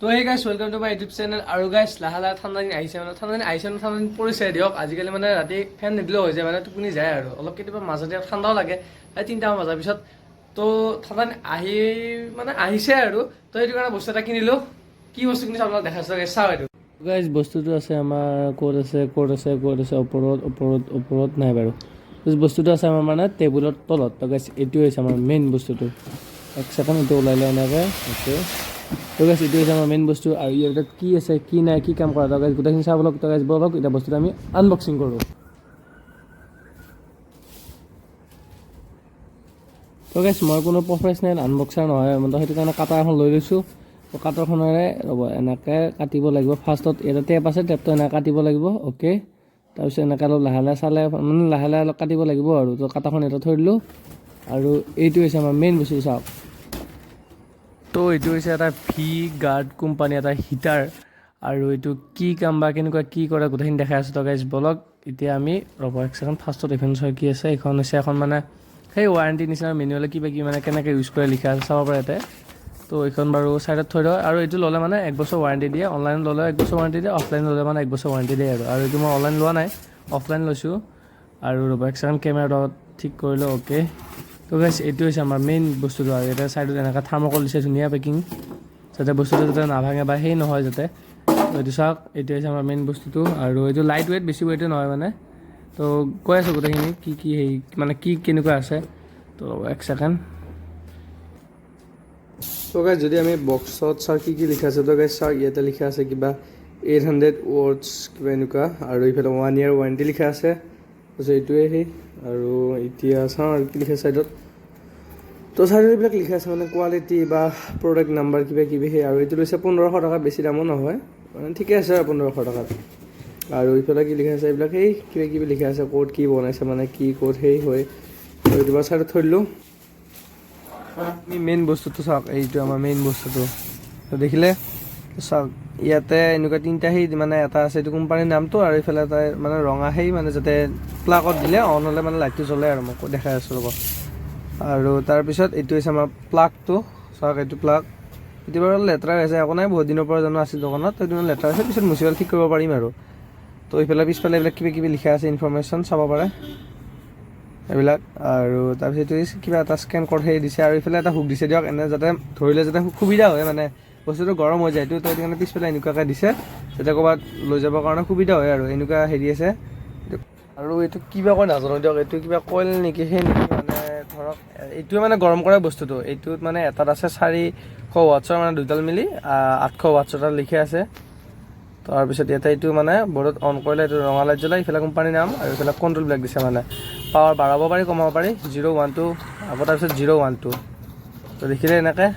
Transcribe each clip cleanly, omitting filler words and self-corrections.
তো hey guys, welcome to my YouTube channel. আৰু গাইছ, লাহে লাহে ঠাণ্ডা দিন আহিছে, মানে ঠাণ্ডা দিন আহিছে, মানে ঠাণ্ডা দিন পৰিছে দিয়ক। আজিকালি মানে ৰাতি ফেন নিদিলেও হৈ যায়, মানে টোপনি যায়। আৰু অলপ কেতিয়াবা মাজতে ঠাণ্ডাও লাগে, এই 3টামান বজাৰ পিছত। তো ঠাণ্ডা দিন আহি মানে আহিছে আৰু তো সেইটো কাৰণে বস্তু এটা কিনিলোঁ। কি বস্তু কিনিছোঁ আপোনাক দেখাইছোঁ গাইছ, চাওঁ এইটো। গাইছ, বস্তুটো আছে আমাৰ, ক'ত আছে, ক'ত আছে, ক'ত আছে? ওপৰত, ওপৰত, ওপৰত নাই বাৰু। বস্তুটো আছে আমাৰ মানে টেবুলৰ তলত। তো গাইছ, এইটোৱে হৈছে আমাৰ মেইন বস্তুটো। এক ছেকেণ্ড, এইটো ওলাই লওঁ এনেকৈ। অ'কে, তো গাইছ, এইটো হৈছে আমাৰ মেইন বস্তু। আৰু ইয়াৰ ভিতৰত কি আছে, কি নাই, কি কাম কৰা, তো গাইছ, গোটেইখিনি চাব লওক। তো গাইছ, বলক, এতিয়া বস্তুটো আমি আনবক্সিং কৰোঁ। তো গাইছ, মই কোনো প্ৰফেচনেল আনবক্সাৰ নহয়, মানে সেইটো কাৰণে কাটাৰ এখন লৈ লৈছোঁ। তো কাটাৰখনেৰে, ৰ'ব, এনেকৈ কাটিব লাগিব। ফাৰ্ষ্টত ইয়াতে টেপ আছে, টেপটো এনেকৈ কাটিব লাগিব। অ'কে, তাৰপিছত এনেকৈ অলপ লাহে লাহে চালে, মানে লাহে লাহে অলপ কাটিব লাগিব। আৰু তো কাটাখন ইয়াতে থৈ দিলোঁ। আৰু এইটো হৈছে আমাৰ মেইন বস্তু, চাওক। তো এইটো হৈছে এটা ভি গাৰ্ড কোম্পানী এটা হিটাৰ। আৰু এইটো কি কাম বা কেনেকুৱা কি কৰে, গোটেইখিনি দেখাই আছোঁ। তো গাইজ, বলক এতিয়া আমি। ৰ'ব এক ছেকেণ্ড, ফাৰ্ষ্টত এইখন চাওঁ কি আছে। এইখন হৈছে এখন মানে সেই ৱাৰেণ্টি নিচিনা মেনুৱেল, কিবা কিবি, মানে কেনেকৈ ইউজ কৰে লিখা আছে, চাব পাৰে ইয়াতে। তো এইখন বাৰু ছাইডত থৈ দিওঁ। আৰু এইটো ল'লে মানে এক বছৰ ৱাৰেণ্টি দিয়ে। অনলাইন ল'লে এক বছৰ ৱাৰেণ্টি দিয়ে, অফলাইন ল'লে মানে এক বছৰ ৱাৰেণ্টি দিয়ে। আৰু আৰু এইটো মই অনলাইন লোৱা নাই, অফলাইন লৈছোঁ। আৰু ৰ'ব এক ছেকেণ্ড, কেমেৰাটো ঠিক কৰিলোঁ। অ'কে, তো গাইছ, এইটো হৈছে আমাৰ মেইন বস্তুটো। আৰু ইয়াতে ছাইডত এনেকুৱা থাৰ্মকল দিছে, ধুনীয়া পেকিং, যাতে বস্তুটো যাতে নাভাঙে বা সেই নহয় যাতে। তো এইটো চাওক, এইটো হৈছে আমাৰ মেইন বস্তুটো। আৰু এইটো লাইট ৱেইট, বেছি ৱেইটো নহয় মানে। তো কৈ আছোঁ গোটেইখিনি কি কি হেৰি, মানে কি কেনেকুৱা আছে। তো এক ছেকেণ্ড। তো গাইজ, যদি আমি বক্সত চাওঁ কি কি লিখা আছে, তো গাইজ চাওক, ইয়াতে লিখা আছে কিবা 800 ৱাটছ কিবা এনেকুৱা। আৰু এইফালে 1 ইয়াৰ ৱাৰেণ্টি লিখা আছে। তাৰপিছত এইটোৱে সেই। আৰু এতিয়া চাওঁ আৰু কি লিখা ছাইডত। তো ছাইডত এইবিলাক লিখা আছে, মানে কোৱালিটি বা প্ৰডাক্ট নাম্বাৰ কিবা কিবি সেই। আৰু এইটো লৈছে 1500 টকা, বেছি দামো নহয়, মানে ঠিকে আছে আৰু 1500 টকাত। আৰু ইফালে কি লিখা আছে? এইবিলাক সেই কিবা কিবি লিখা আছে, ক'ত কি বনাইছে, মানে কি ক'ত সেই হয়। তো এইটো বাৰু ছাইডত থৈ দিলোঁ। আমি মেইন বস্তুটো চাওক, এইটো আমাৰ মেইন বস্তুটো। তো দেখিলে, চাওক, ইয়াতে এনেকুৱা তিনিটা সেই, মানে এটা আছে এইটো কোম্পানীৰ নামটো। আৰু এইফালে এটা মানে ৰঙা সেই, মানে যাতে প্লাগত দিলে অন হ'লে মানে লাইটটো জ্বলে। আৰু মই দেখাই আছোঁ, ৰ'ব। আৰু তাৰপিছত এইটো হৈছে আমাৰ প্লাগটো, চাওক, এইটো প্লাগ। এইটো বাৰু লেতেৰা হৈ আছে, একো নাই, বহুত দিনৰ পৰা জানো আছিল দোকানত, তো এইটো লেতেৰা হৈছে, পিছত মুচি পেলাই ঠিক কৰিব পাৰিম। আৰু তো এইফালে পিছফালে এইবিলাক কিবা কিবি লিখা আছে, ইনফৰমেশ্যন চাব পাৰে এইবিলাক। আৰু তাৰপিছত এইটো কিবা এটা স্কেন ক'ড সেই দিছে। আৰু এইফালে এটা হুক দিছে দিয়ক, এনে যাতে ধৰিলে যাতে সুবিধা হয়, মানে বস্তুটো গৰম হৈ যায়তো, তো সেইটো কাৰণে পিছফালে এনেকুৱাকৈ দিছে, যাতে ক'ৰবাত লৈ যাবৰ কাৰণে সুবিধা হয়। আৰু এনেকুৱা হেৰি আছে। আৰু এইটো কিবা কয় নাজানো দিয়ক, এইটো কিবা কইল নেকি, সেই নেকি, মানে ধৰক এইটোৱে মানে গৰম কৰা বস্তুটো। এইটোত মানে এটাত আছে 400 ৱাটছৰ, মানে দুডাল মিলি 800 ৱাটছৰ তাত লিখা আছে। তাৰপিছত ইয়াতে এইটো মানে বৰ্ডত অন কৰিলে এইটো ৰঙা লাইট জ্বলাই। ইফালে কোম্পানীৰ নাম আৰু ইফালে কণ্ট্ৰলবিলাক দিছে, মানে পাৱাৰ বাঢ়াব পাৰি, কমাব পাৰি, 0 1 2, আকৌ তাৰপিছত 0 1 2। তো দেখিলে এনেকৈ।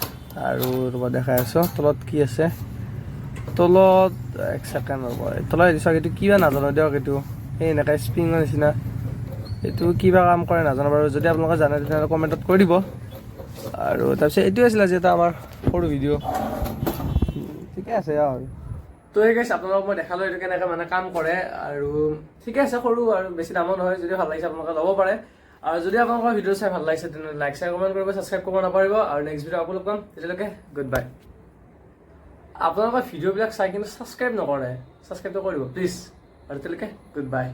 আৰু ৰ'ব, দেখাই আছোঁ তলত কি আছে। তলত এক ছেকেণ্ড ৰ'ব। তলত এইটো চাওক, এইটো কিবা নাজানো দিয়ক, এইটো সেই এনেকৈ স্প্ৰিঙৰ নিচিনা, এইটো কিবা কাম কৰে নাজানো বাৰু। যদি আপোনালোকে জানে তেতিয়াহ'লে কমেণ্টত কৰি দিব। আৰু তাৰপিছত এইটোৱে আছিলে আজি এটা আমাৰ সৰু ভিডিঅ'। ঠিকে আছে আৰু তো সেই গাইছ, আপোনালোকক মই দেখালোঁ এইটো কেনেকৈ মানে কাম কৰে। আৰু ঠিকে আছে, সৰু আৰু বেছি দামো নহয়। যদি ভাল লাগিছে আপোনালোকে ল'ব পাৰে। আৰু যদি আপোনালোকৰ ভিডিঅ' চাই ভাল লাগিছে, তেনেহ'লে লাইক, শ্বেয়াৰ, কমেণ্ট কৰিব, ছাবস্ক্ৰাইব কৰিব নাপাহৰিব। আৰু নেক্সট ভিডিঅ' আকৌ লগ পাম, তেতিয়ালৈকে গুড বাই। আপোনালোকৰ ভিডিঅ'বিলাক চাই কিন্তু ছাবস্ক্ৰাইব নকৰে, ছাবস্ক্ৰাইবটো কৰিব প্লিজ। আৰু তেতিয়ালৈকে গুড বাই।